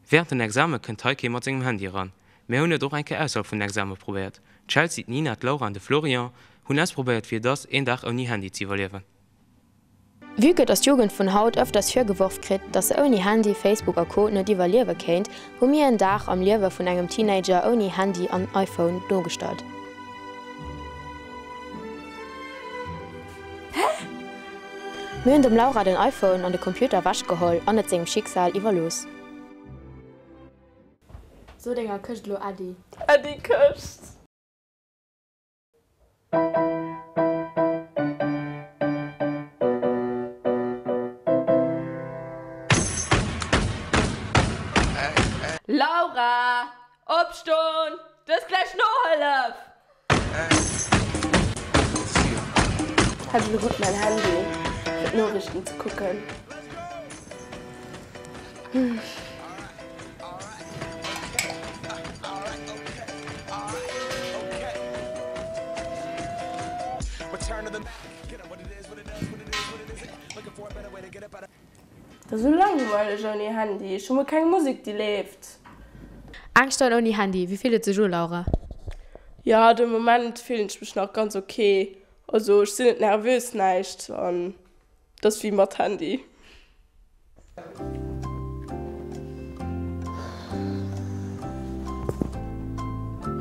Wärend den Exame kënnt hei kee mat sengem Handy eran. Mär hunn et och eng Kéier ausserhalb vun den Exame probéiert. D'Chelsea, d'Nina, d'Laura an de Florian hunn ausprobéiert wéi et ass, een Dag ouni Handy ze iwwerliewen. Vue que dass d'Jugend vun haut ëfters virgeworf kritt, dass se ouni Handy, Facebook a Co. Net iwwerliewe kéint, hu mir en Dag am Liewe vun engem Teenager ouni Handy an iPhone nogestallt. Mir hunn dem Laura den iPhone an de Computer ewechgeholl an et sengem Schicksal iwwerlooss. So denger Këscht elo Äddi. Äddi Këscht. Laura, opstoen, du hues gläich Nohëllef! Hat elo gutt mäin Handy fir d'Noriichten ze kucken. Dat ass esou langweileg ouni Handy. Ech hu mol keng Musek déi leeft. Eng Stonn ouni Handy, wéi fillt et sech u, Laura? Jo, de Moment fillen ech mech nach ganz ok. Also ech sinn net nervös, näischt an et ass wéi mat Handy.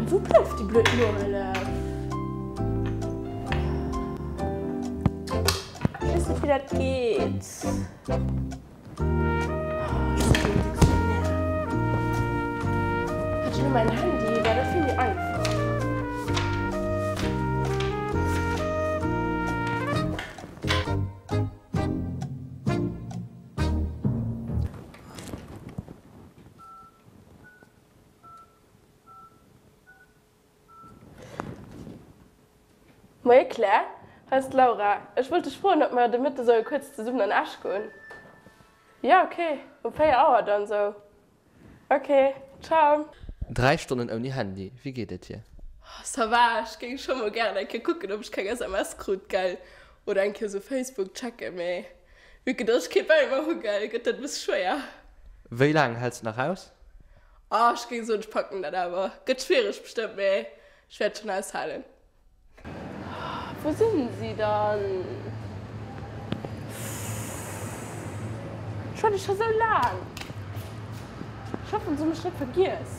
Wou bleift déi blöd Nohëllef? Ech weess net wéi dat geet. Hätt ech elo mäin Handy, wär dat vill méi einfach. Moie Claire, hei ass d'Laura. Ech wollt dech froen, ob mer de Mëtte solle kuerz zesummen an Esch goen? Jo, ok, um 4 Auer dann sou. Ok, ciao. 3 Stonnen ouni Handy, wéi geet et dir? Ça va, ech géing scho mol gären eng Kéier kucken, ob ech keng SMS krut, gell, oder eng Kéier sou Facebook checken, mee vu que dass ech kee Bäi mer hu, gell, gëtt dat e bësse schwéier. Wéi laang häls de nach aus? Ah, ech géing soen, ech packen dat awer. Gëtt schwiereg bestëmmt, mee ech wäert schonn aushalen. Wou sinn si dann? Ech waarde scho sou laang. Ech hoffen, se hu mech net vergiess.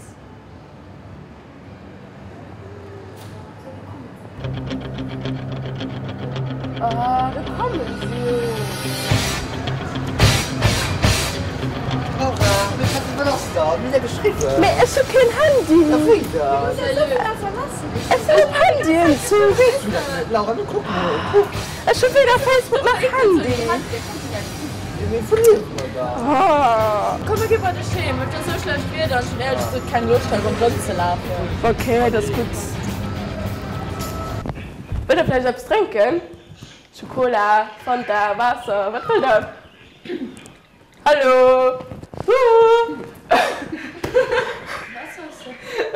Oh, do kommen se jo! Laura, wat ass dann? Mir hunn der geschriwwen. Mee ech hu keen Handy! Wéi dann? Ech sinn op Handyentzuch! Laura, nu kuck mol, kuck! Ech hu weder Facebook nach Handy! Mee wou liewe mer dann? Komm mir gi bei dech heem, et ass sou schlecht Wieder an ech hunn éierlech gesot keng Loscht hei ronderëm ze lafen. Ok, dat ass gutt. Wëllt der vläicht eppes drénken? Ech hu Cola, Fanta, Waasser, wat wëllt der? Hallo! Huuh!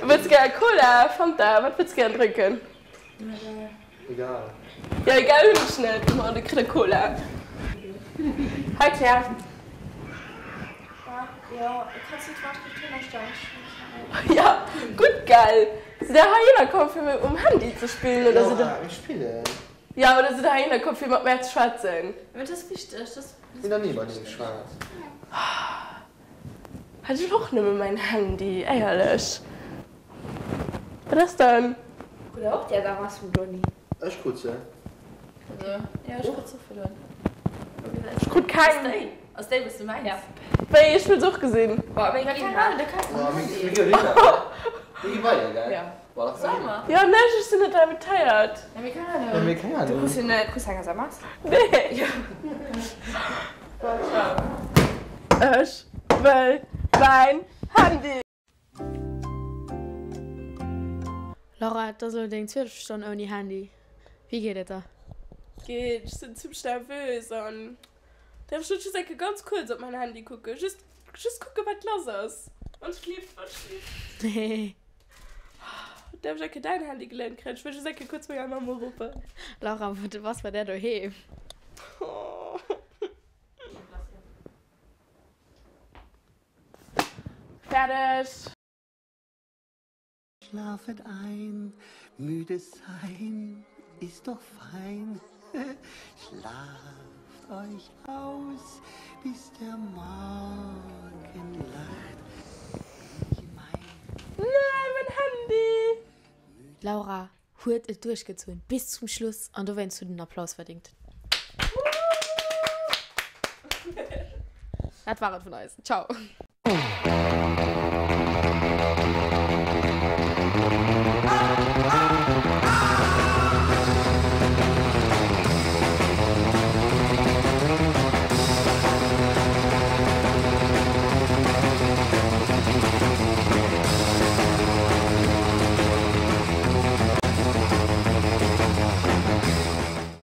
Wëlls gär Cola, Fanta, wat wëlls gären drénken? Egal. Jo egal hunn ech net, ma de kritt e Cola. Hi Claire. Jo gutt gell. Sidd der heihinner komm fir um Handy ze spillen oder sidd der. Jo ech spillen. Jo oder sidd der heihinner komm fir mat mär ze schwätzen? Mee dat ass wichteg, dat ass. Hunn nach ni mat him geschwat. Hätt ech och nëmme mäin Handy, éierlech. Wat ass dann? Krut der och déi SMS vum Johny? Ech krut se. Jo, ech krut se och virdrun. Ech krut keng. Ass déi wous du mengs? Wéi, ech wëll se och gesinn. Boah, mir ginn Mir gi weider, gell? Jo, nee, ech sinn net invitéiert. Mee keng Ahnung. Du krus jo net, krus eng SMS? Nee. Ech wëll mäin Handy! Laura, et ass elo deng 12 Stonn ouni Handy. Wéi geet et der? Geet, ech sinn zimmlech nervös an däerf ech net just eng Kéier ganz kuerz op mäin Handy kucken? Just, just kucken, wat lass ass. Wann ech lieft, wann ech lieft. Nee. Däerf ech eng Kéier däin Handy geléint kréien? Ech wëll just eng Kéier kuerz menger Mamm uruffen. Laura, du bass bei där doheem. Fäerdeg! Schlafet ein, müde sein ist doch fein. Schlaft euch aus, bis der Morgen lacht. Nein, mein Handy! D'Laura huet et duerchgezunn bis zum Schluss an dowéinst huet en Applaus verdingt. Dat war et vun eis. Ciao!